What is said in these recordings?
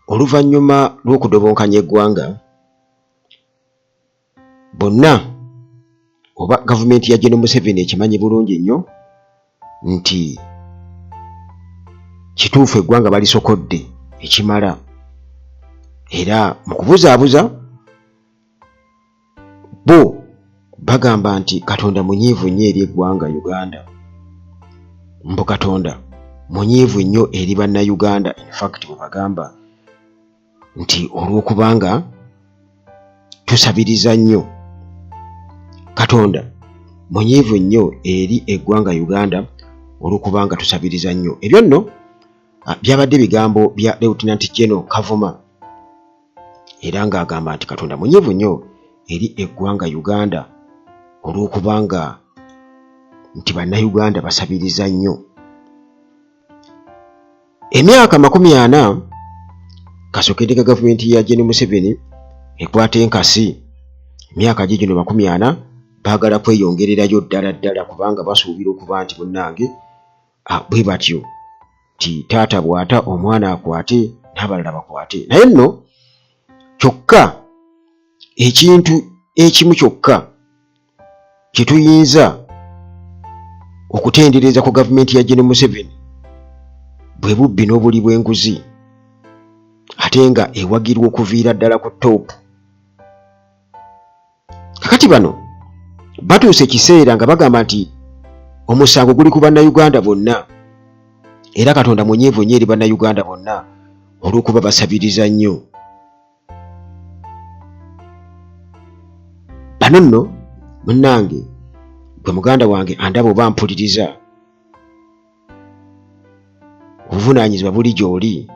Oluvannyuma lw'okudobonkanya eggwanga bonna oba gavumenti ya General Museveni ekimanyi bulungi nnyo nti kituufu eggwanga balisokodde ekimala, era mu kubuzaabuza bo bagamba nti Katonda munyiivu nnyo eri eggwanga Uganda, mbu Katonda munyiivu nnyo eri Bannayuganda. In fact bwe bagamba nti olw'okubanga tusabiriza nnyo, Katonda munyiivu nnyo eri eggwanga Uganda olw'okubanga tusabiriza nnyo. Ebyo nno byabadde bigambo bya Lieutenant General Kavuma, era ng'agamba nti Katonda munyiivu nnyo eri eggwanga Uganda olw'okubanga nti Bannayuganda basabiriza nnyo. Emyaka 40 kasookedde ga gavumenti ya Gen Museveni ekwata enkasi, emyaka gye gino 40 baagala kweyongererayo ddala ddala, kubanga basuubira okuba nti munnange bwe batyo nti taata bw'ata omwana akwate n'abalala bakwate. Naye nno kyokka ekintu ekimu kyokka kye tuyinza okutendereza ku gavumenti ya Gen Museveni bwe bubbi n'obuli bw'enguzi, ate nga ewagirwa okuviira ddala ku top. Kakati bano batuuse ekiseera nga bagamba nti omusango guli ku Bannayuganda bonna, era Katonda munyiivu nnyo eri Bannayuganda bonna olw'okuba basabiriza nnyo. Bano nno munnange, gwe muganda wange andaba oba mpuliriza, obuvunaanyizibwa buli gy'oli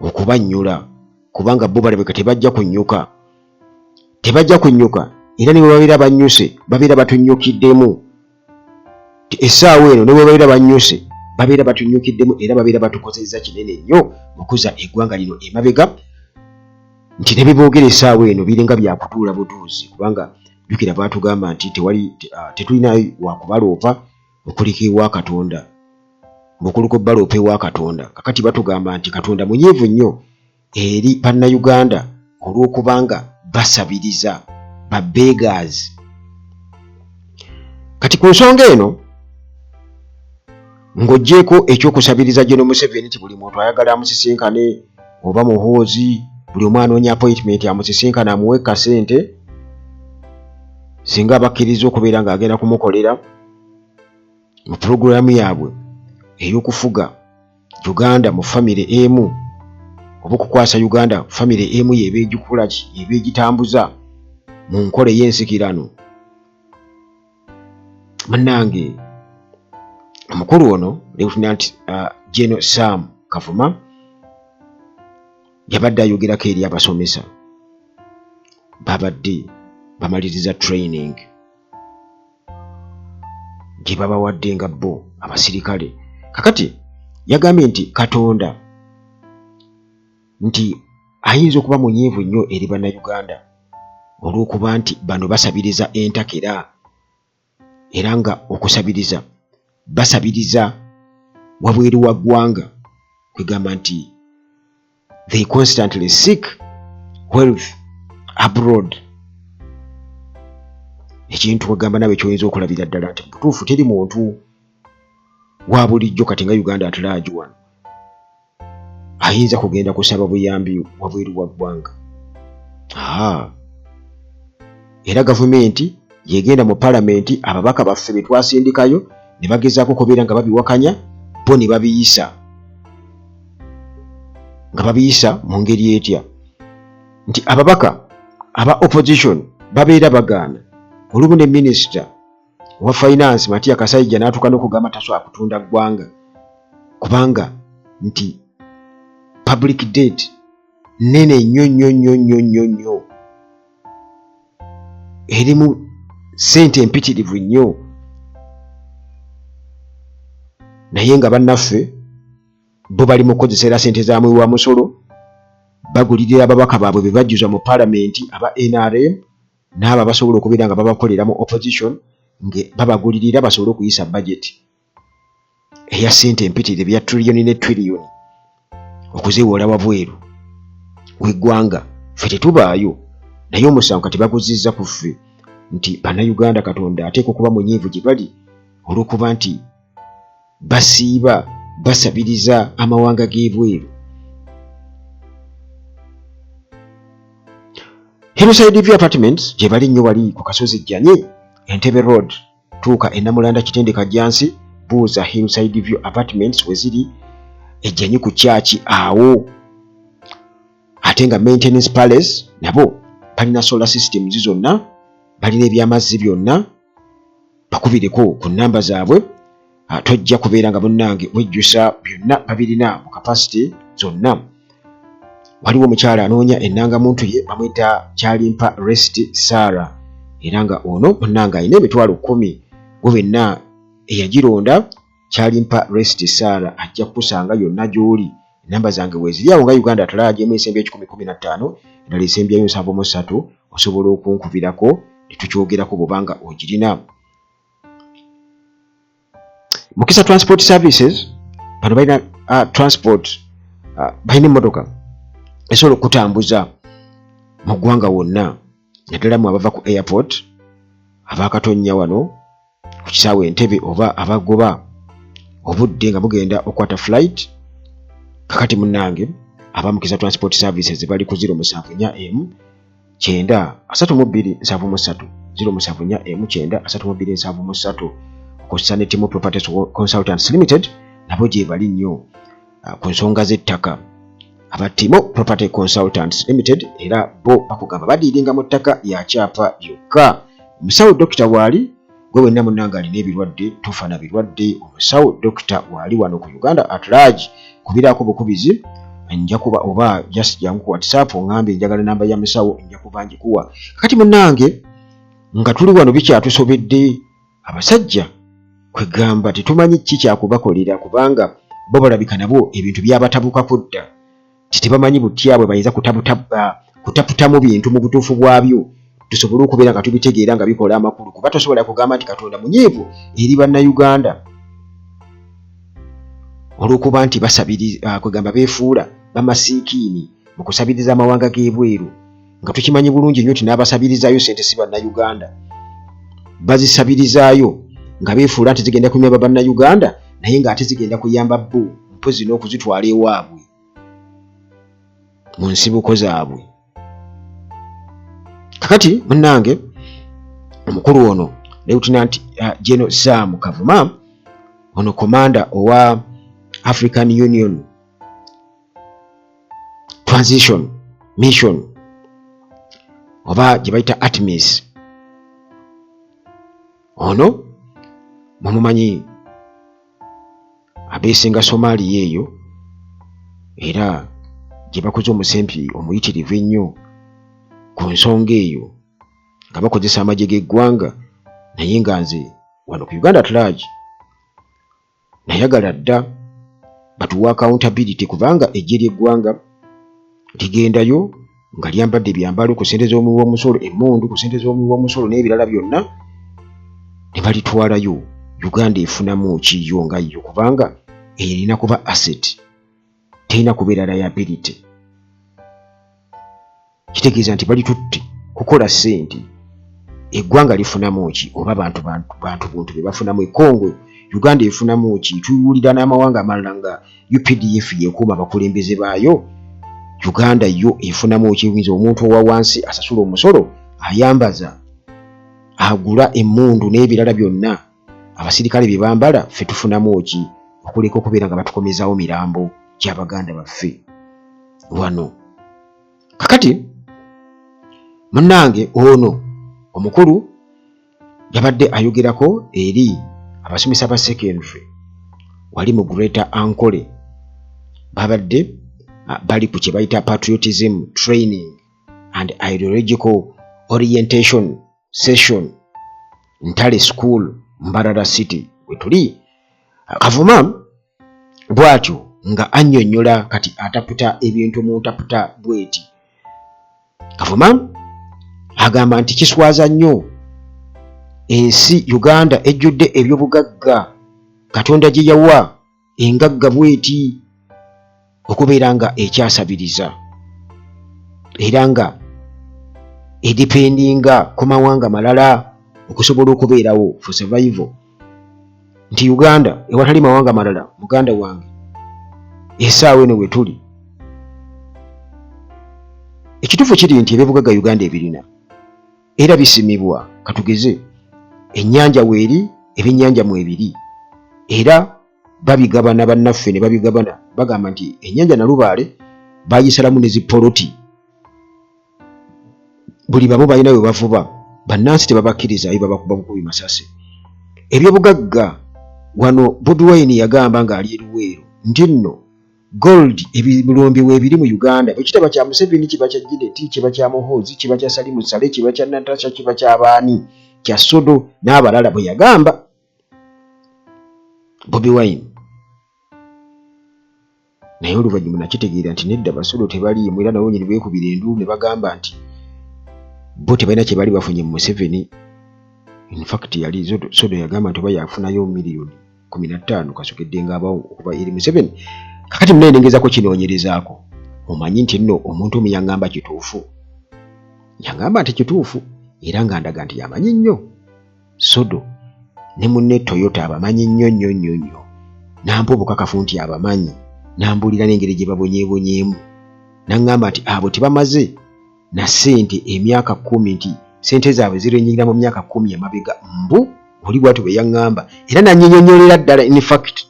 okubannyula, kubanga bo balabika tebajja kunnyuka, tebajja kunnyuka, era ne bwe babeera bannyuse babeera batunnyukiddemu. Essaawa eno ne bwe babeera bannyuse babeera batunnyukiddemu, era babeera batukozezza kinene nnyo mu kuzza eggwanga lino emabega, nti ne bye boogera essaawa eno biringa byakutuula butuuzi, kubanga jjukira baatugamba nti tewali tetulinayo wakubaloopa okuliko ewa Katonda, ng'okuliko baloopa ewa Katonda. Kakati batugamba nti Katonda munyiivu nnyo eri Bannayuganda olw'okubanga basabiriza, ba beggars. Kati ku nsonga eno, ng'oggyeeko ekyokusabiriza General Museveni nti buli muntu ayagala amusisinkane oba Muhoozi, buli omu anoonya appointment amusisinkane amuwe kasente singa abakkiriza okubeera ng'agenda kumukolera mu pulogulaamu yaabwe ey'okufuga Uganda mu famire emu, oba okukwasa Uganda famire emu y'eba egikola ki, y'eba egitambuza mu nkola ey'ensikirano. Munnange, omukulu ono Lieutenant General Sam Kavuma yabadde ayogerako eri abasomesa babadde bamaliriza training gye babawadde nga bo abasirikale. Kakati yagambye nti Katonda nti ayinza okuba munyiivu nnyo eri Bannayuganda olw'okuba nti bano basabiriza entakera, era nga okusabiriza basabiriza wabweru wa ggwanga, kwegamba nti they constantly seek wealth abroad, ekintu kwegamba nawe kyoyinza okulabira ddala nti butuufu teri muntu wa bulijjo kati nga Uganda at large wano ayinza kugenda kusaba buyambi wabweru wa ggwanga. Era gavumenti yegenda mu palamenti, ababaka baffe be twasindikayo ne bagezaako okubeera nga babiwakanya, bo ne babiyisa nga babiyisa mu ngeri etya nti ababaka aba opposition babeera bagaana. Olumu ne minisita owa finance Matia Kasaija n'atuuka n'okugamba tasobola kutunda ggwanga kubanga nti public debt nnene nnyo nnyo nnyo nnyo nnyo nnyo, erimu ssente empitirivu nnyo, naye nga bannaffe bo bali mu kukozesa era ssente za muwi wa musolo bagulirira ababaka baabwe be bajjuza mu palamenti aba NRM n'abo abasobola okubeera nga babakolera mu opposition, nga babagulirira basobole okuyisa budget. eya ssente empitirivu eya triliyoni ne triliyoni okuzeewola wabweru w'eggwanga ffe tetubaayo naye omusango kati baguzizza ku ffe nti bannayuganda katonda ateeka okuba munyiivu gye bali olw'okuba nti basiiba basabiriza amawanga g'ebweru Hillside View Apartments gye bali nnyo wali ku kasozi Jjanyi Entebbe Road tuuka e Namulanda Kitende Kajjansi buuza Hillside View Apartments we ziri ejjanyi ku kyaki awo ate nga Maintenance Palace nabo balina solar systems zonna balina ebyamazzi byonna bakubireko ku nnamba zaabwe ah, tojja kubeera nga munnange wejjusa byonna babirina mu kapasite zonna waliwo omukyala anoonya ennangamuntu ye bamuyita kyalimpa rest sarah era nga ono munnange alina emitwalo kkumi gwe wenna eyagironda kyalimpa rest sarah ajja kukusanga yonna gy'oli Namba zange weeziri awo nga Uganda at large emu esembya 115 endala esembyayo 73 osobola okunkubirako ne tukyogerako bw'oba nga ogirina. Mukisa Transport Services bano balina uh, transport uh, balina emmotoka esobola okukutambuza mu ggwanga wonna naddala mu abava ku airport abakatonnya wano ku kisaawe Entebbe oba abagoba obudde nga mugenda okukwata flight kakati munnange aba Mukisa Transport Services bali ku 074 emu 90 32 73 074 emu 90 32 73 okussa ne Timu Properties Consultants Limited nabo gyebali nnyo ah, ku nsonga z'ettaka aba Timo Property Consultants Limited era bo bakugamba badiiringa mu ttaka lya kyapa lyokka. Omusawo dokita waali gwe wenna munnange alina ebirwadde tofa na birwadde omusawo dokita waali wano ku Uganda at large kubiraako bukubizi nja kuba oba just jangu ku WhatsApp ongambe njagala namba ya musawo nja kuba ngikuwa. Kati munnange nga tuli wano bikyatusobedde abasajja kwegamba tetumanyi ki kyakubakolera kubanga bo balabika nabo ebintu byabatabukako dda nti tebamanyi butya bwe bayinza kutaputamu bintu mu butuufu bwabyo tusobole okubeera nga tubitegeera nga bikola amakulu kuba tosobola kugamba nti katonda munyiivu eri bannayuganda olw'okuba nti basabiri kwegamba beefuula bamasiikiini mu kusabiriza amawanga g'ebweru nga tukimanyi bulungi nnyo nti n'abasabirizaayo sente si bannayuganda bazisabirizaayo nga beefuula nti zigenda kuyamba bannayuganda naye ng'ate zigenda kuyamba bo mpozi n'okuzitwala ewaabwe mu nsibuko zaabwe kakati munnange omukulu ono lieutenant uh, general sam kavuma ono komanda owa african union transition mission oba gye bayita atmis ono mumumanyi abeesinga somaliya eyo era gye bakoze omusempi omuyitirivu ennyo ku nsonga eyo nga bakozesa amagye g'eggwanga naye nga nze wano ku uganda at large nayagala dda batuwa accountability kubanga eggye ly'eggwanga ligendayo nga lyambadde ebyambalo ku ssente z'omuwi w'omusolo emmundu ku ssente z'omuwi w'omusolo n'ebirala byonna ne balitwalayo uganda efunamu ki yo nga yo kubanga erina kuba asset terina kubeera liability kitegeeza nti balitutte kukola ssente eggwanga lifunamu ki oba bantu bantu buntu be bafunamu ekongo uganda efunamu ki tuwulira n'amawanga amalala nga updf yekuuma abakulembeze baayo uganda yo efunamu ki nze omuntu owa wansi asasula omusolo ayambaza agula emmundu n'ebirala byonna abasirikale bye bambala ffe tufunamu ki okuleka okubeera nga batukomezaawo mirambo gy'abaganda baffe wano kakati munnange ono omukulu yabadde ayogerako eri abasomesa ba secondary wali mu greater ankole babadde bali ku kye bayita patriotism training and ideological orientation session ntale school mbarara city wetuli kavuma bwatyo nga annyonnyola kati ataputa ebintu mu ntaputa bweti kavuma agamba nti kiswaza nnyo ensi uganda ejjudde ebyobugagga katonda gye yawa Engagga bweti okubeera nga ekyasabiriza era nga edipendinga ku mawanga malala okusobola okubeerawo for survival, nti Uganda ewatali mawanga malala, muganda wange, esaawa eno wetuli, ekituufu kiri nti ebyobugagga Uganda ebirina era bisimibwa. Katugeze ennyanja weeri, ebyennyanja mwebiri, era babigabana bannaffe ne babigabana. Bagamba nti ennyanja Nalubaale bagisalamu ne zipoloti, buli bamu balina we bavuba. Bannansi tebabakkiriza, babakuba bukubi masasi. Ebyobugagga wano, Bobi Wine yagamba ng'ali e Luweero nti nno gold ebirombe weebiri mu Uganda. Bwe kitaba kya Museveni, kiba kya Janet, kiba kya Muhoozi, kiba kya Salimu Sale, kiba kya Natasha, kiba kya baani, kya Sodo n'abalala, bwe yagamba Bobi Wine. Naye oluvannyuma nakitegeera nti nedda, Basodo tebaliimu, era nabo nyini beekubira enduulu ne bagamba nti bo tebalina kye bali bafunye mu Museveni. In fact, yali Sodo yagamba nti oba yafunayo miliyoni 15 kasokedde ng'abawo okuva eri Museveni. Kakati munaye nengezaako kinoonyerezaako, omanyi nti nno omuntu omu yaŋŋamba kituufu, yaŋŋamba nti kituufu, era nga ndaga nti yamanyi nnyo Sodo ne munne Toyota, abamanyi nnyo nnyo nnyo nnyo. Nampa obukakafu nti abamanyi, nambuulira n'engeri gye babonyeebonyeemu, naŋŋamba nti abo tebamaze na ssente emyaka 10, nti ssente zaabwe zirennyingira mu myaka 10 emabega. Mbu oli bwatyo bwe yaŋŋamba, era nanyinyonnyolera ddala, in fact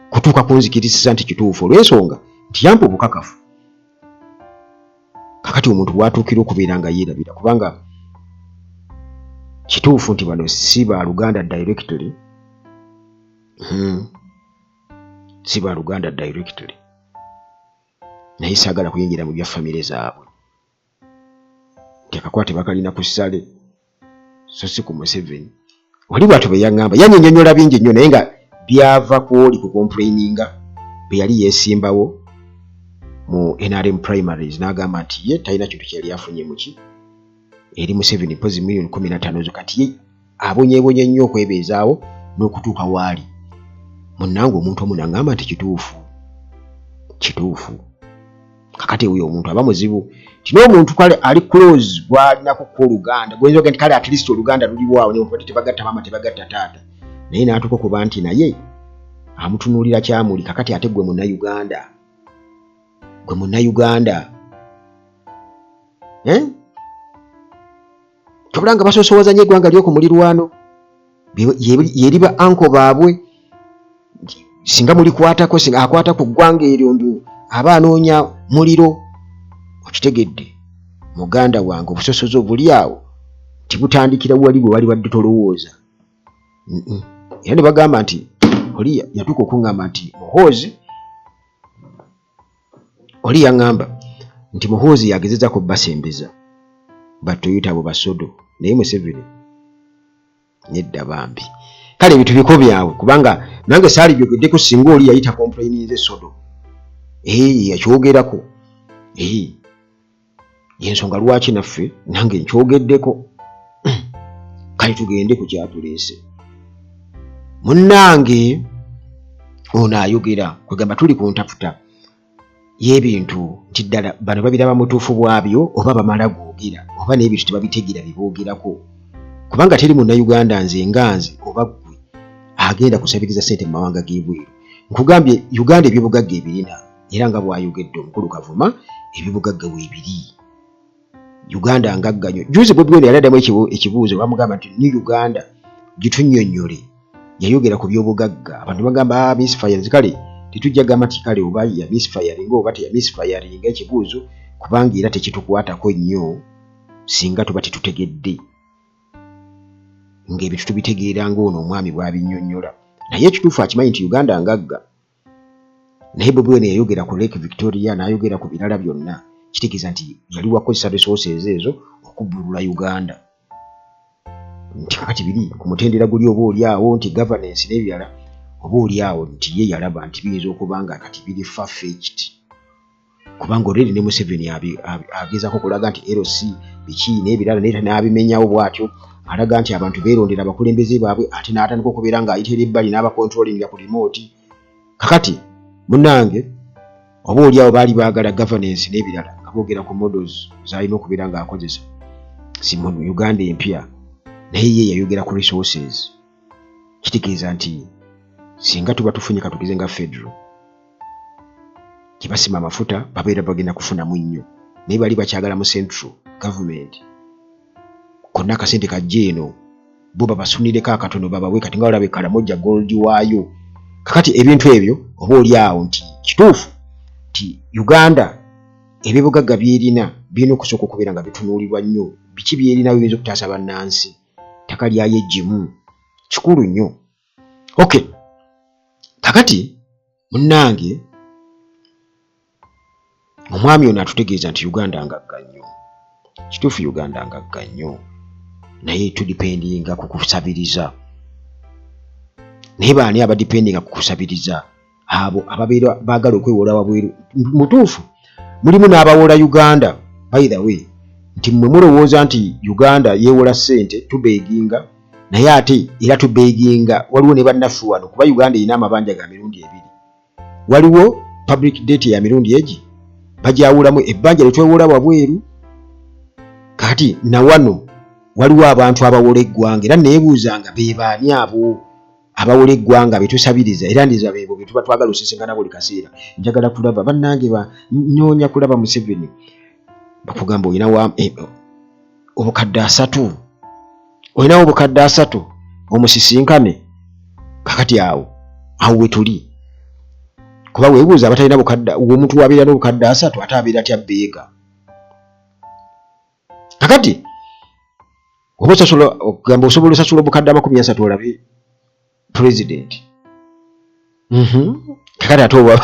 kutuuka kunzikirisiza nti kituufu, olw'ensonga nti yampa obukakafu. Kakati omuntu bw'atuukira okubeera nga yeerabira, kubanga kituufu nti bano si ba luganda directly, Si ba luganda directly, naye saagala kuyingira mu bya famire zaabwe, nti akakwate bakalina ku ssale so si ku Museveni. Oli bwatyo bwe yaŋŋamba, yanyinyonnyola bingi nnyo, naye nga byava ku oli ku complaininga bwe yali yeesimbawo mu NRM primaries, n'agamba nti ye talina kintu kye yali afunye muki eri Museveni, mpozi miliyoni 15 zo. Kati ye abonyeebonye nnyo okwebeezaawo n'okutuuka waali. Munnange, omuntu omu naŋŋamba nti kituufu, kituufu. Kakati oyo omuntu aba muzibu nti n'omuntu kale ali close gwalinako ko oluganda, gwoyinza oga nti kale at least oluganda luliwo awo, newankubadde tebagatta maama, tebagatta taata, naye n'atuuka okuba nti naye amutunuulira kyamuli. Kakati ate gwe Munnayuganda, gwe Munnayuganda, eh? Tobula nga basosowaza nnyo eggwanga ly'oku mulirwano, yeriba anko baabwe. Singa mulikwatako, singa akwata ku ggwanga eryo, mbu aba anoonya muliro. Okitegedde, muganda wange, obusosoze obuli awo tibutandikira wali bwe wali badde tolowooza. Era ne bagamba nti oli yatuuka okuŋŋamba nti Muhoozi, oli yaŋŋamba nti Muhoozi yagezezako basembeza Batoyota abo Basodo, naye Museveni nedda bambi. Kale ebintu biko byabwe, kubanga nange saali byogeddeko singa oli yayita complaininze Sodo yakyogerako. Yensonga lwaki naffe nange nkyogeddeko. Kale tugende ku kyatuleese. Munnange, ono ayogera kwegamba tuli ku ntaputa y'ebintu nti ddala bano babiraba mutuufu bwabyo, oba bamala googera, oba n'ebintu tebabitegeera biboogerako, kubanga teri Munnayuganda, nze nga nze oba ggwe, agenda kusabiriza ssente mu mawanga g'ebweru. Nkugambye, Uganda ebyobugagga ebirina, era nga bw'ayogedde omukulu Kavuma, ebyobugagga weebiri. Uganda ngagga nnyo. Juzi Bobi Wine yali addamu ekibuuzo, bamugamba nti new Uganda gitunnyonnyole. Yayogera ku byobugagga, abantu bagamba, ah, misfires. Kale tetujja gamba nti kale oba ya misfiring oba teya misfiring ekibuuzo, kubanga era tekitukwatako nnyo singa tuba tetutegedde ng'ebintu tubitegeera ng'ono omwami bw'abinnyonnyola. Naye ekituufu akimanyi nti Uganda ngagga. Naye Bobi Wine yayogera ku Lake Victoria, n'ayogera ku birala byonna, kitegeeza nti yali wakozesa resources ezo okubbulula Uganda, nti kakati biri ku mutendera guli, oba oli awo nti governance n'ebirala, oba oli awo nti ye yalaba nti biyinza okuba nga kati biri far-fetched, kubanga already ne Museveni agezaako okulaga nti LC biki n'ebirala, naye n'abimenyawo bw'atyo, alaga nti abantu beerondera abakulembeze baabwe, ate n'atandika okubeera ng'ayitira ebbali n'abacontrollinga ku remote. Kakati munange oba oli awo baali baagala governance n'ebirala nga boogera ku models zalina okubeera ng'akozesa si mu Uganda empya, naye ye yayogera ku resources. Kitegeeza nti singa tuba tufunye katugeze nga federal gye basima amafuta, babeera bagenda kufunamu nnyo, naye bali bakyagala mu central government konna akasente kajja eno, bo babasunireko akatono babawe. Kati nga olaba Karamoja gold waayo. Kakati ebintu ebyo oba oli awo nti kituufu nti Uganda ebyobugagga byerina birina okusooka okubeera nga bitunuulirwa nnyo, biki byerina biyinza okutaasa bannansi, ttaka lyayo eggimu kikulu nnyo. Okay, kakati munnange omwami ono atutegeeza nti Uganda ngagga nnyo. Kituufu, Uganda ngagga nnyo, naye tudipendinga ku kusabiriza. Naye baani abadipendinga ku kusabiriza? Abo ababeera baagala okwewola wabweru. Mutuufu, mulimu n'abawola Uganda. By the way, nti mmwe mulowooza nti Uganda yeewola ssente, tubeeginga, naye ate era tubeeginga waliwo ne bannaffe wano, kuba Uganda erina amabanja ga mirundi ebiri. Waliwo public debt ya mirundi egi, bajawulamu ebbanja lyetwewola wabweru. Kati nawano waliwo abantu abawola eggwanga, era neebuuzanga be baani abo abawola eggwanga betusabiriza, era ndiza beebo betuba twagala osisinkana buli kaseera. Njagala kulaba bannange, ba nnoonya kulaba Museveni. Bakugamba olina wa obukadde 30, olinawo obukadde 30 omusisinkane. Kakati awo awo wetuli, kuba weebuuza abatalina bukadde, omuntu wabeera n'obukadde 30 ate abeera atya beega? Kakati oba osasula, okugamba osobola osasula obukadde 30 olabe president. Kakati ate oba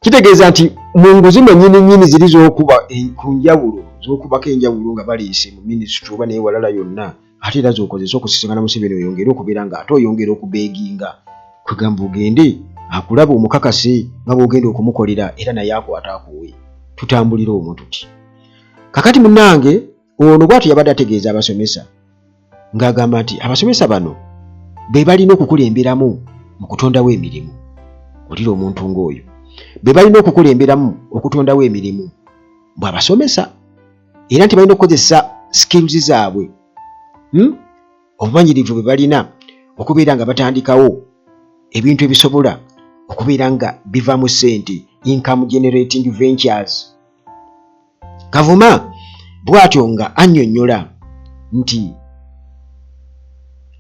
kitegeeza nti mu nguzi mwennyini nnyini ziri z'okuba ku njawulo, z'okubako enjawulo nga baleese mu minisitule oba naye walala yonna, ate era z'okozesa okusisinkana Museveni, oyongere okubeera nga ate oyongera okubeeginga, kwegamba ogende akulaba omukakase nga bw'ogenda okumukolera, era naye akwata akuwe. Tutambulira omwo tuti. Kakati munnange ono bw'atyo yabadde ategeeza abasomesa ng'agamba nti abasomesa bano be balina okukulemberamu mu kutondawo emirimu. Olira omuntu ng'oyo, be balina okukulemberamu okutondawo emirimu bw'abasomesa, era nti balina okukozesa skills zaabwe, Obumanyirivu bwe balina okubeera nga batandikawo ebintu ebisobola okubeera nga bivaamu ssente, income generating ventures. Kavuma bw'atyo nga annyonnyola nti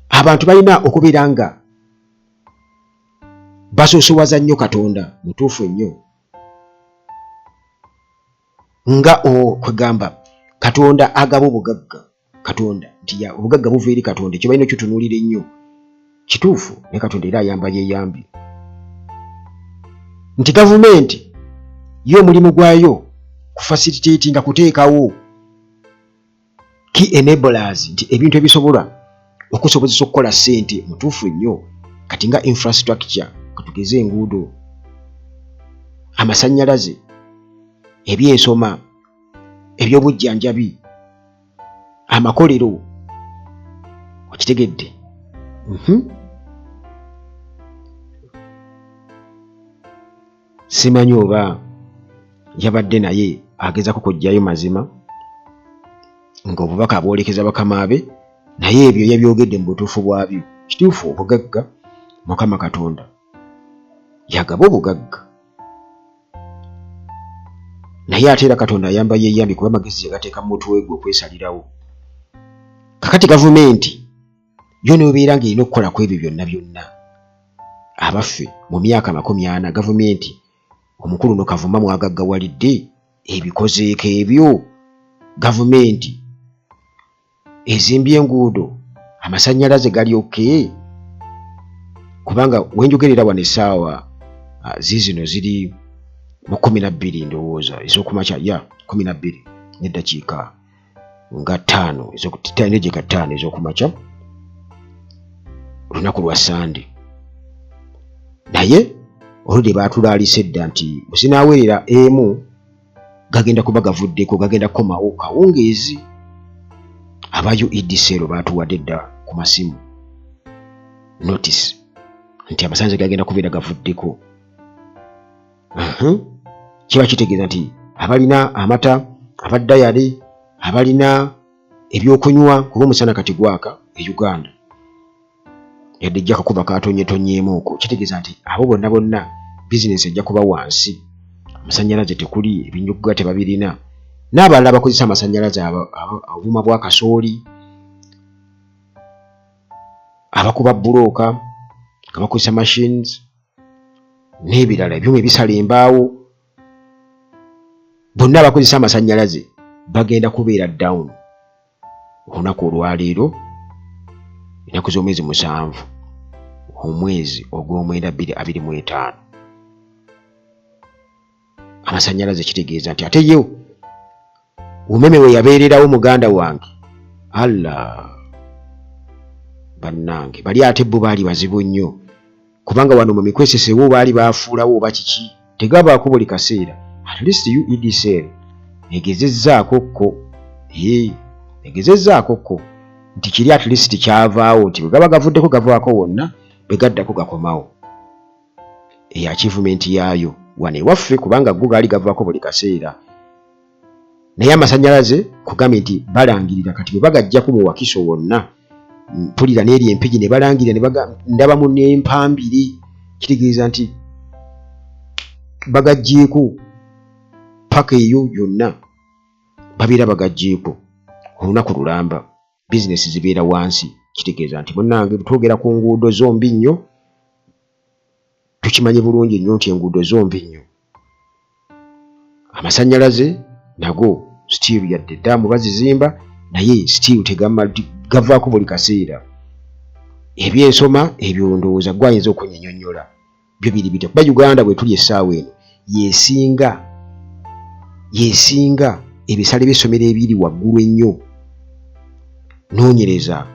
abantu balina okubeera nga basoosowaza nnyo Katonda. Mutuufu ennyo, nga okwegamba Katonda agaba obugagga, Katonda nti obugagga buva eri Katonda, ekyo balina okitunuulira ennyo. Kituufu, naye Katonda era ayamba yeyambye, nti gavumenti yo omulimu gwayo kufasilitatinga, kuteekawo key enablers, nti ebintu ebisobola okusobozesa okukola ssente. Mutuufu nnyo. Kati nga infrastructure, katugeze enguudo, amasannyalaze, ebyensoma, ebyobujjanjabi, amakolero, okitegedde? Simanyi oba yabadde naye agezako kujjayo mazima ng'obubaka abwolekeza bakama be, naye ebyo yabyogedde mu butuufu bwabyo. Kituufu, obugagga Mukama Katonda yagaba obugagga, naye ate era Katonda ayamba yeyambye, kuba amagezi yagateeka mu mutwe gwe okwesalirawo. Kakati gavumenti yo nobeera ng'erina okukola ku ebyo byonna byonna. Abaffe, mu myaka 40 gavumenti omukulu no Kavuma mwagaggawalidde ebikozeeko ebyo, gavumenti ezimbye enguudo, amasannyalaze gali okay? Kubanga wenjogerera wano essaawa ziizino ziri mu 12, ndowooza ez'okumakya, ya 12 neddakiika nga 5, neddakiika 5 ez'okumakya, olunaku lwa Sande. Naye oludde baatulaalisa edda nti bwe zinaawerera emu gagenda kuba gavuddeko, gagenda kukomawo kawungeezi. Aba UEDCL baatuwadde dda ku masimu notice. Nti amasannyalaze gagenda kubeera gavuddeko. Kiba kitegeeza nti abalina amata, aba dairy, abalina ebyokunywa, kuba omusana kati gwaka e Uganda, yadde ejja kakuba katonyetonyeemuuko, kitegeeza nti abo bonna bonna bizinesi ejja kuba wansi. Amasannyalaze tekuli, ebinyuga tebabirina, n'abalala abakozesa amasannyalaze, obuuma bwa kasooli, abakuba bbulooka nga bakozesa machines n'ebirala, ebyuma ebisala embaawo, bonna abakozesa amasannyalaze bagenda kubeera down olunaku olwaleero, ennaku z'omwezi 7, omwezi ogw'omwenda, 2025. Amasannyalaze kitegeeza nti ate yo umeme we yabeererawo, muganda wange, Allah, bannange, bali ate bo baali bazibu nnyo, kubanga wano mu mikwesesewo baali baafuulawo oba kiki, tegabaako buli kaseera. At least UEDCL egezezzaako kko, egezezzaako kko nti kiri at least kyavaawo, nti bwe gaba gavuddeko gavaako wonna, bwe gaddako gakomawo. Eyo achievement yaayo wano ewaffe, kubanga go gaali gavaako buli kaseera. Naye amasannyalaze kugambye nti balangirira kati bwe bagajjaku mu Wakiso wonna, mpulira n'eri Empigi ne balangirira ndabamu n'empambiri, kitegeeza nti bagaggyeko paka eyo yonna, babeera bagaggyeko olunaku lulamba, bizinesi zibeera wansi. Kitegeeza nti munnange, twogera ku nguudo zombi nnyo, tukimanyi bulungi nnyo nti enguudo zombi nnyo, amasannyalaze nago still, yadde eddaamu bazizimba, naye still gavaako buli kaseera. Ebyensoma ebyo ndowooza gwe ayinza okunyinyonnyola byo biri bitya, kuba Uganda bwe tuli essaawa eno yesinga ebisale by'essomero ebiri waggulu ennyo. Noonyereza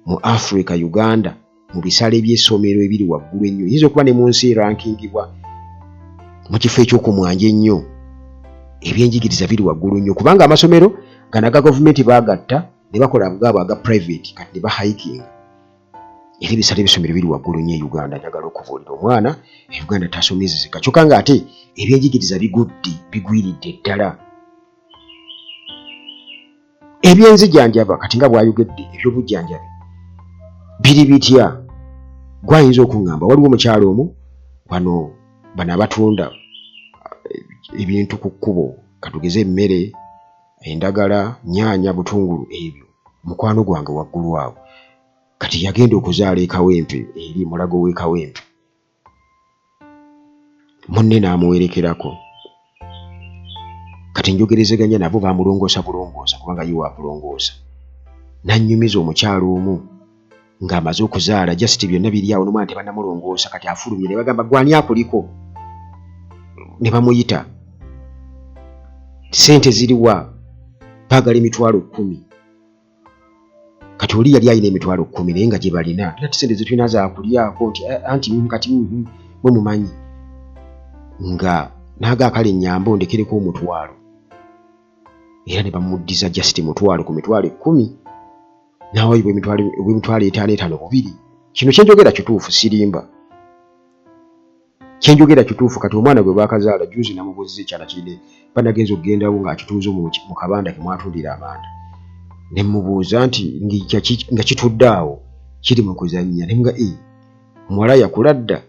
mu Africa, Uganda mu bisale by'essomero ebiri waggulu ennyo yinza okuba ne mu nsi erankingibwa mu kifo ekyokumwanja ennyo. Ebyenjigiriza biri waggulu nnyo, kubanga amasomero gano aga gavumenti baagatta ne bakola gaabwe aga private, kati ne bahikinga, era ebisale by'essomero biri waggulu nnyo e Uganda. Njagala okubuulira, omwana e Uganda tasomezeka, kyokka ng'ate ebyenjigiriza bigudde, bigwiridde ddala. Ebyenzijanjaba kati nga bw'ayogedde, ebyobujjanjabi biri bitya? Gwayinza okuŋŋamba, waliwo omukyalo omu wano, bano abatunda ebintu ku kkubo, katugeze emmere, endagala, nyaanya, butungulu, ebyo, mukwano gwange waggulu awo, kati yagenda okuzaala e Kawempe, eri Mulago w'e Kawempe, munne n'amuwerekerako. Kati njogerezeganya nabo, bamulongoosa bulongoosa, kubanga ye wakulongoosa. Nannyumiza omukyalo omu ng'amaze okuzaala, just byonna biri awo, n'omwana tebannamulongoosa, kati afulumye, ne bagamba, "Gwani akuliko?" Ne bamuyita, "Sente ziriwa?" Baagala 100,000. Kati oli yali alina 100,000, naye nga gye balina ati sente zetulina zakulyako, nti anti kati mwe mumanyi nga naaga, "Kale nyamba ondekereko 5,000." Era ne bamuddiza just 500 ku 100,000, n'awayo obw'emitwalo 5 5 bubiri. Kino kyenjogera kituufu, sirimba, kyenjogera kituufu. Kati omwana gwe bakazaala juzi, namubuuziza ekyana kirine, banagenza okugendawo ng'akituuze mu kabanda ke mwatundira amanda, ne mubuuza nti nga kitudde awo kiri mu kuzannya, ne mga omuwala yakula dda,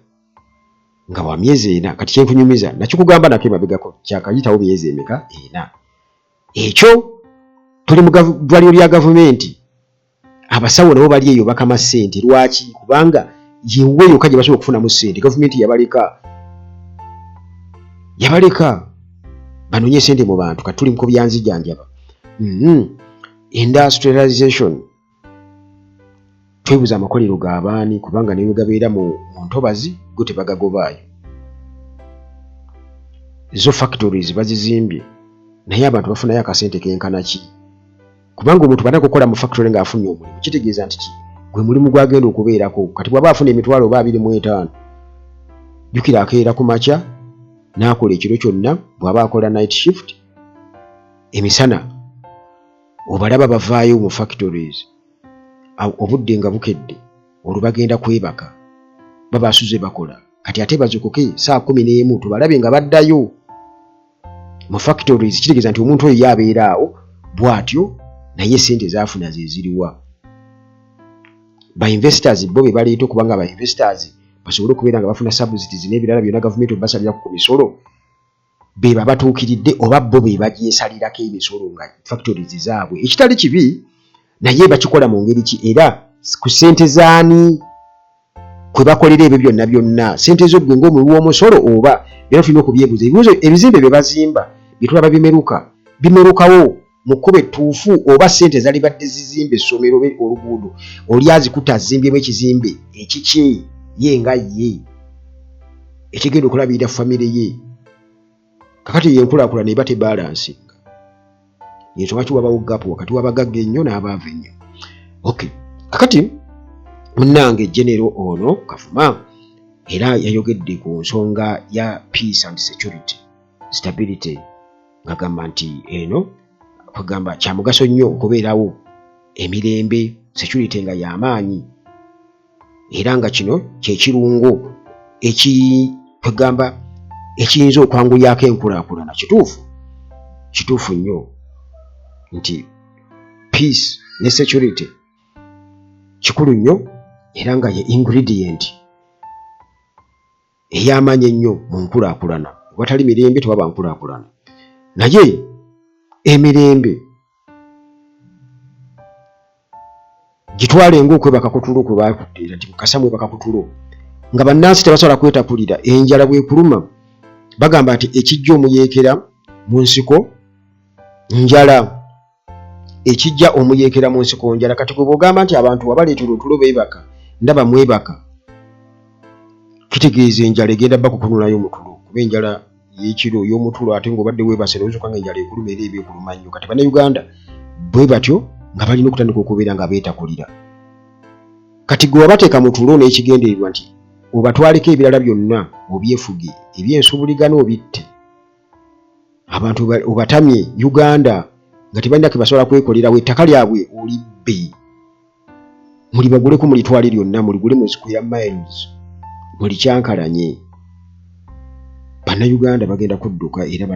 nga wa myezi 4. Kati kyenkunyumiza nakikugamba nako emabegako, kyakayitawo myezi emeka? 4. Ekyo tuli mu ddwaliro lya gavumenti, abasawo nabo bali eyo bakama ssente. Lwaki? Kubanga yewe yokka gye basobola okufunamu ssente. Gavumenti yabaleka banoonye ssente mu bantu. Kati tuli ku byanzijanjaba. Industrialization, twebuza amakolero g'abaani, kubanga ne bwe gabeera mu ntobazi go tebagagobaayo. Zo factories bazizimbye, naye abantu bafunayo akasente kenkana ki? Kubanga omuntu bana kukola mu factory ng'afunye omulimu, kitegeeza nti ki gwe mulimu gwagenda okubeerako. Kati bw'aba afuna emitwalo oba 25, jjukira akeera ku makya n'akola ekiro kyonna, bw'aba akola night shift, emisana obalaba bavaayo mu factories, obudde nga bukedde, olwo bagenda kwebaka. Babasuze bakola, kati ate bazukuke saa 11 tubalabe nga baddayo mu factories. Kitegeeza nti omuntu oyo yabeera awo bw'atyo, naye sente zaafuna ze ziriwa? Ba investors bo be baleeta okubanga ba investors basobole okubeera nga bafuna subsidies n'ebirala byonna, gavumenti obasalira ku misolo, be babatuukiridde oba bo be bagyesalirako emisolo nga factories zaabwe? Ekitali kibi, naye bakikola mu ngeri ki era ku ssente zaani kwe bakolera ebyo byonna byonna? Sente zo ggwe ng'omuwi w'omusolo oba? Byonna tulina okubyebuuza ebibuuzo. Ebizimbe bye bazimba bye tulaba bimeruka, bimerukawo mu kkubo ettuufu oba ssente zalibadde zizimba essomero oba oluguudo, oli azikutte azimbyemu ekizimbe ekikye ye nga ye ekigenda okulabirira famire ye? Kakati ye enkulaakulana eba tebalansinga, yensonga ki wabawo gap wakati w'abagagga ennyo n'abaava ennyo. Okay, kakati munnange Genero ono Kavuma era yayogedde ku nsonga ya peace and security stability, ng'agamba nti eno kwegamba kyamugaso nnyo okubeerawo emirembe, security nga y'amaanyi, era nga kino kyekirungo kwegamba ekiyinza okwanguyaako enkulaakulana. Kituufu, kituufu nnyo nti peace ne security kikulu nnyo, era nga ye ingredient ey'amaanyi ennyo mu nkulaakulana. Watali mirembe tewaba nkulaakulana, naye emirembe gitwale ng'okwebaka ku tulo kwe baakuddeera nti mukasa mwebaka ku tulo nga bannansi tebasobola kwetakulira. Enjala bwekuluma, bagamba nti ekijja omuyeekera mu nsiko njala, ekijja omuyeekera mu nsiko njala. Kati gwe bw'ogamba nti abantu wabaleetera otulo beebaka, ndaba mwebaka, kitegeeza enjala egenda bakukunulayo mu tulo, kuba enjala y'ekiro y'omutulo ate ng'obadde weebase n'ozuuka nga enjala ekuluma, era eba ekuluma nnyo. Kati Bannayuganda bwe batyo nga balina okutandika okubeera nga beetakulira. Kati gwe wabateeka mu tulo n'ekigendererwa nti obatwaleko ebirala byonna obyefuge, ebyensubuligano obitte, abantu obatamye Uganda nga tebalina ke basobola kwekolerawo, ettaka lyabwe olibbe, mulibaguleko, mulitwale lyonna, muligule mu square miles, mulikyankalanye. Bannayuganda bagenda kudduka, era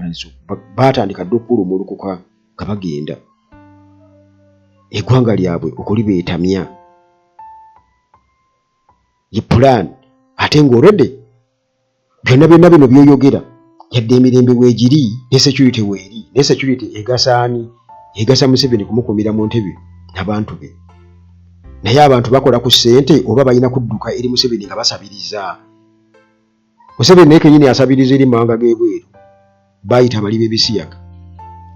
baatandika dda okukulumulukuka nga bagenda eggwanga lyabwe okulibeetamya ye pulaani, ate ng'olwedde byonna byonna bino byoyogera, yadde emirembe weegiri ne security weeri, ne security egasaani? Egasa Museveni kumukuumira mu ntebe n'abantu be. Naye abantu bakola ku ssente oba balina kudduka eri Museveni nga basabiriza? Museveni naye kenyini asabiriza eri mawanga g'ebweru, bayita abali b'ebisiyaga.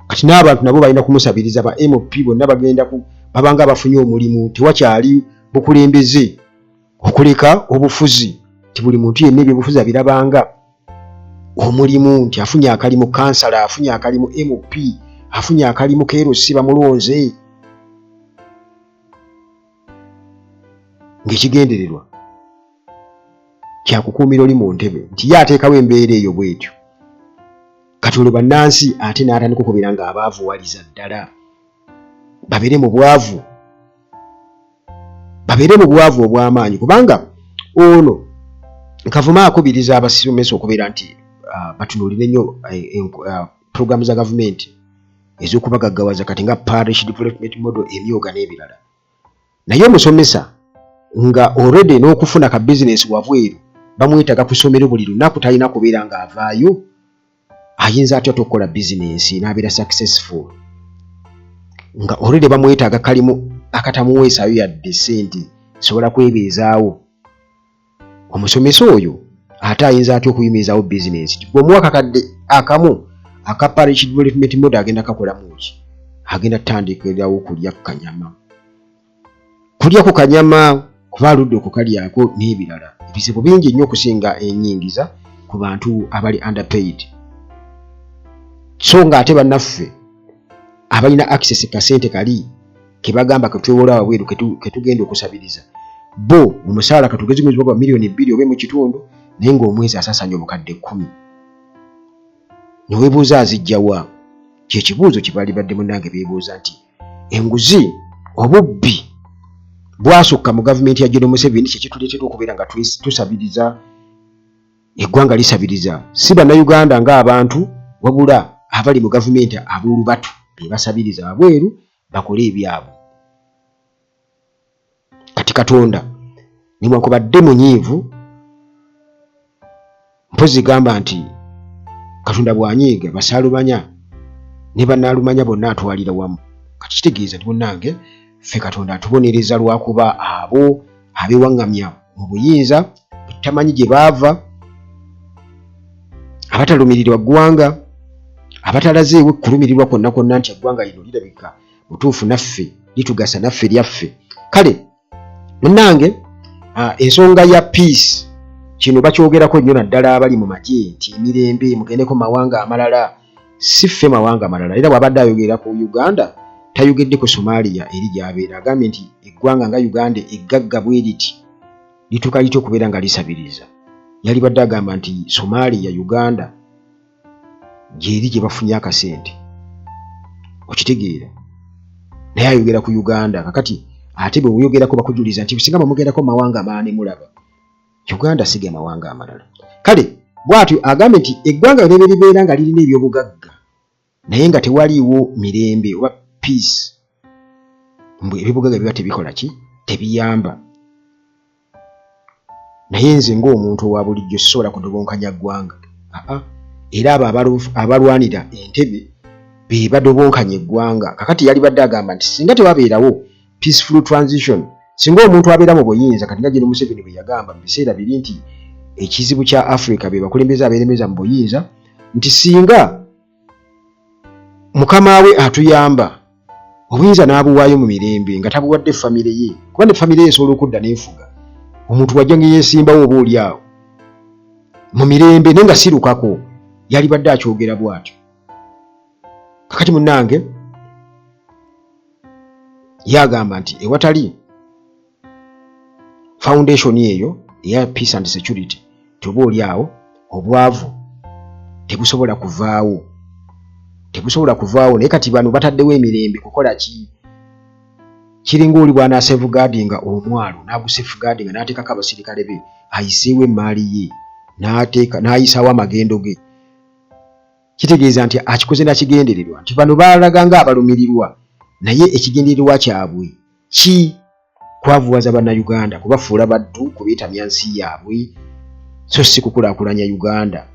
Kati n'abantu nabo balina kumusabiriza. Ba MP bonna bagenda ku babanga abafunye omulimu, tewakyali bukulembeze okuleka obufuzi, nti buli muntu yenna ebyobufuzi abirabanga omulimu, nti afunye akalimu kansala, afunye akalimu MP, afunye akalimu keerosi, bamulonze ng'ekigendererwa kyakukuumira oli mu ntebe, nti ye ateekawo embeera eyo bwetyo. Kati olwo bannansi ate n'atandika okubeera ng'abaavuwaliza ddala, babeere mu bwavu, babeere mu bwavu obw'amaanyi, kubanga ono Nkavuma akubiriza abasomesa okubeera nti batunuulire nnyo puroguramu za gavumenti ez'okubagaggawaza, kati nga parish development model, emyoga n'ebirala. Naye omusomesa nga already n'okufuna ka bizinesi wabweru bamwetaaga ku ssomero buli lunaku, talina kubeera ng'avaayo, ayinza atya ate okukola bizinensi n'abeera successful nga already bamwetaaga kalimu akatamuweesaayo yadde ssente sobola kwebeezaawo? Omusomesa oyo ate ayinza atya okuyimirizaawo bizinensi? Bw'omuwa akakadde akamu aka parish development model, agenda kakolamu ki? Agenda tutandikirawo kulya ku kanyama, kulya ku kanyama kuba aludde okukalyako n'ebirala. Ebizibu bingi nnyo okusinga enyingiza ku bantu abali underpaid, so ng'ate bannaffe abalina access kasente kali kebagamba ketwewola wabweru ketugenda okusabiriza, bo omusaala katugezi mwezi gwa 2 miliyoni oba mu kitundu, naye ng'omwezi asasanya obukadde 10, neweebuuza azijjawa? Kyekibuuzo kye baali badde munnange beebuuza nti enguzi, obubbi Bwasukka mu gavumenti ya General Museveni, kyekituleetera okubeera nga tusabiriza, eggwanga lisabiriza, si bannayuganda ng'abantu, wabula abali mu gavumenti ab'olubatu be basabiriza wabweru bakole ebyabwe. Kati Katonda newankubadde munyiivu, mpozi gamba nti Katonda bw'anyiiga basaalumanya ne bannaalumanya bonna atwalira wamu. Kati kitegeeza nti munnange ffe Katonda atubonereza lwakuba abo abeewaŋŋamya mu buyinza bwe tutamanyi gye baava, abatalumirirwa ggwanga, abatalazeewo kulumirirwa kwonna kwonna nti eggwanga lino lirabika butuufu naffe litugasa, naffe lyaffe. Kale munnange, ensonga ya peace kino bakyogerako nnyo, naddala abali mu magye, nti emirembe, mugendeko mawanga amalala, si ffe mawanga amalala. Era bw'abadde ayogera ku Uganda, tayogedde ku Somalia eri gy'abeera. Agambye nti eggwanga nga Uganda eggagga bwe riti lituuka litya okubeera nga lisabiriza? Yalibadde agamba nti Somalia, Uganda gyeri gye bafunye akasente, okitegeera? Naye ayogera ku Uganda. Kakati ate bwe muyogerako bakujuliza nti singa bwemugendako mawanga amalala ne mulaba Uganda siga mawanga amalala. Kale bw'atyo agambye nti eggwanga lyebe libeera nga lirina ebyobugagga naye nga tewaliiwo mirembe oba peace, mbu ebyobugagga biba tebikola ki, tebiyamba. Naye nze ng'omuntu owa bulijjo sisobola kudobonkanya ggwanga. Aa, era abo abalwanira entebe be badobonkanya eggwanga. Kakati yalibadde agamba nti singa tewabeerawo peaceful transition, singa omuntu abeera mu buyinza, kati nga General Museveni bwe yagamba mu biseera biri nti ekizibu kya Africa be bakulembeze abeeremeza mu buyinza, nti singa mukama we atuyamba obuyinza n'abuwaayo mu mirembe nga tabuwadde famire ye, kuba ne famire ye esobola okudda n'efuga, omuntu wajja nga yeesimbawo oba oli awo mu mirembe naye nga sirukako, yalibadde akyogera bw'atyo. Kakati munnange, ye agamba nti ewatali foundation eyo eya peace and security, ti oba oli awo obwavu tebusobola kuvaawo, tebusobola kuvaawo. Naye kati bano bataddewo emirembe kukola ki? Kiringa oli bw'anaasafeguardinga omwalo, n'agusafeguardinga, n'ateekako abasirikale be, ayiseewo emaali ye, n'ateeka n'ayisaawo amagendo ge, kitegeeza nti akikoze nakigendererwa. Nti bano balaga nga abalumirirwa, naye ekigendererwa kyabwe ki? Kwavuwaza bannayuganda, kubafuula baddu, kubeetamya nsi yaabwe, so si kukulaakulanya Uganda,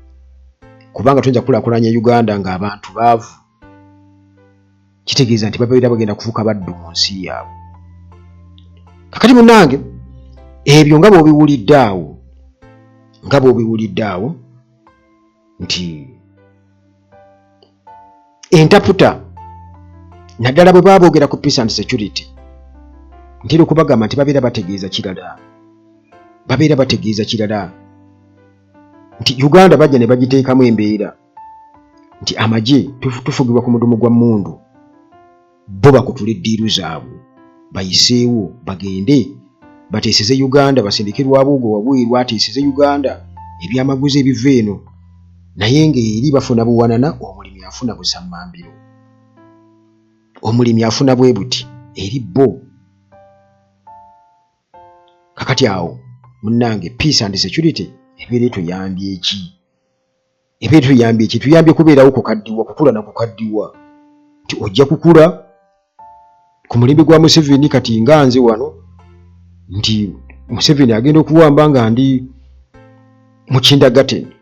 kubanga toyinza kukulaakulanya Uganda ng'abantu baavu. Kitegeeza nti babeera bagenda kufuuka baddu mu nsi yaabwe. Kakati munnange, ebyo nga bw'obiwulidde awo, nga bw'obiwulidde awo nti entaputa, naddala bwe baba boogera ku peace and security, ntera okubagamba nti babeera bategeeza kirala, babeera bategeeza kirala, nti Uganda bajja ne bagiteekamu embeera nti amagye tufugibwa ku mudumu gwa mmundu, bo bakutula eddiiru zaabwe bayiseewo, bagende bateeseze Uganda, basindike Lwabuugo wabweru ateeseze Uganda ebyamaguzi ebiva eno, naye ng'eri bafuna buwanana, omulimi afuna busammambiro, omulimi afuna bwe buti eri bo. Kakati awo munnange, peace and security ebeera etuyambye ki? Ebeera tuyambye ki? Tuyambye kubeerawo kukaddiwa, kukula na kukaddiwa, nti ojja kukula ku mulembe gwa Museveni. Kati nga nze wano, nti Museveni agenda okuwamba nga ndi mu kindergarten,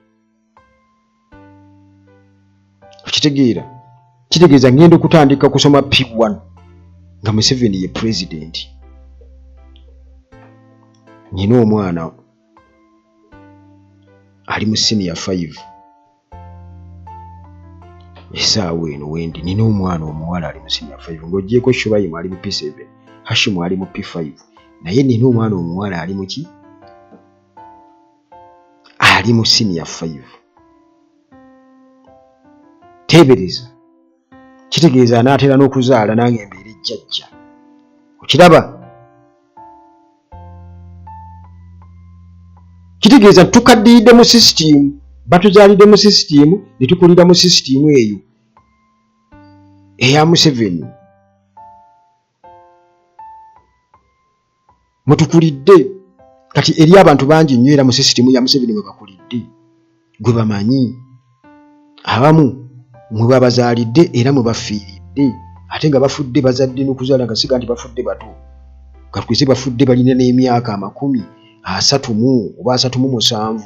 okitegeera? Kitegeeza ngenda okutandika kusoma P1 nga Museveni ye president. Nina omwana ali mu senior 5 esaawa eno wendi, nina omwana omuwala ali mu senior 5, ng'ogyeko Shurayimu ali mu P7, Hashimu ali mu P5, naye nina omwana omuwala ali muki, ali mu senior 5. Teebereza, kitegeeza anaatera n'okuzaala nange mbeera ejjajja, okiraba? Kitegeeza tukaddiridde mu sisitiimu, batuzaalidde mu sisitiimu ne tukulira mu sisitiimu eyo eya Museveni. Mutukulidde kati eri abantu bangi nnyo era mu sisitimu ya Museveni mwe bakulidde gwe bamanyi abamu mwe babazaalidde era mwe bafiiridde ate nga bafudde bazadde n'okuzaala nga siga nti bafudde bato katugeze bafudde balina n'emyaka 30 mu oba 37,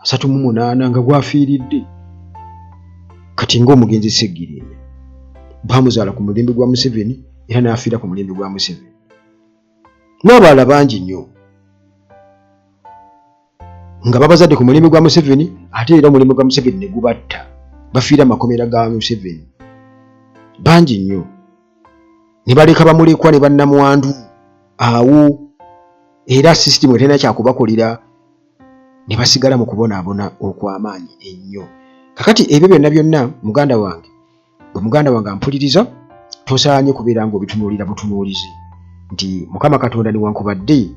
38 nga gwafiiridde. Kati ng'omugenzi Ssegirinya bamuzaala ku mulembe gwa Museveni era n'afiira ku mulembe gwa Museveni n'abalala bangi nnyo nga babazadde ku mulembe gwa Museveni ate era omulembe gwa Museveni ne gubatta, bafiira amakomera ga Museveni bangi nnyo ne baleka bamulekwa ne bannamwandu awo era sisitimu eterina kyakubakolera ne basigala mu kubonaabona okw'amaanyi ennyo. Kakati ebyo byonna byonna muganda wange, gwe muganda wange ampuliriza, tosaanye kubeera ng'obitunuulira butunuulizi nti Mukama Katonda newankubadde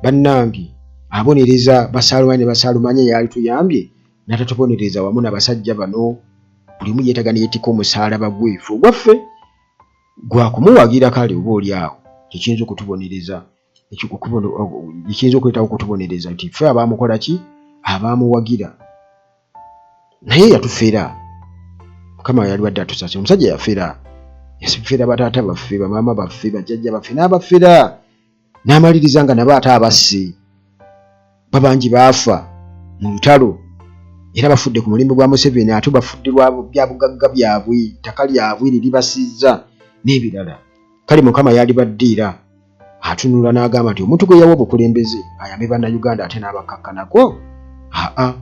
bannange abonereza basaalumanya ne basaalumanya yaali tuyambye n'atatubonereza wamu n'abasajja bano. Buli omu yeetaaga ne yeetikka omusaalaba gwe, ffe ogwaffe gwa kumuwagira. Kale oba oli awo kyekiyinza okutubonereza, ekiyinza okuleetawo okutubonereza nti ffe abaamukola ki, abaamuwagira, naye yatufera. Mukama yaliwadde atusasira. Omusajja yafera, yafera bataata baffe, bamaama baffe, bajjajja baffe n'abafera n'amaliriza nga nabo ate abasse babangi baafa mu lutalo era bafudde ku mulembe gwa Museveni ate bafudde lwa byabugagga byabwe, ttaka lyabwe lye libasizza n'ebirala. Kale Mukama yalibadde era atunula n'agamba nti omuntu gwe yawa obukulembeze ayambe Bannayuganda ate n'abakkakkanako, aa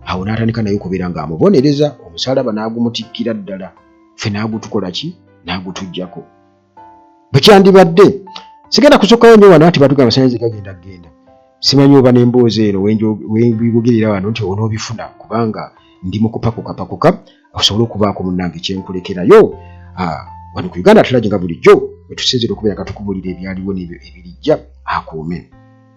awo n'atandika naye okubeera ng'amubonereza, omusaalaba n'agumutikkira ddala, ffe n'agutukola ki, n'agutuggyako. Bwe kyandibadde sigenda kusukkayo nnyo wano anti batugamba amasannyalaze gagenda kugenda. Simanyi oba n'emboozi eno wembibugirira wano nti onoobifuna kubanga ndi mu kupakukapakuka osobole okubaako munnange kyenkulekerayo wano ku Uganda Tulagi nga bulijjo wetusinzira okubeera nga tukubulira ebyaliwo n'ebyo ebirijja. Akuume.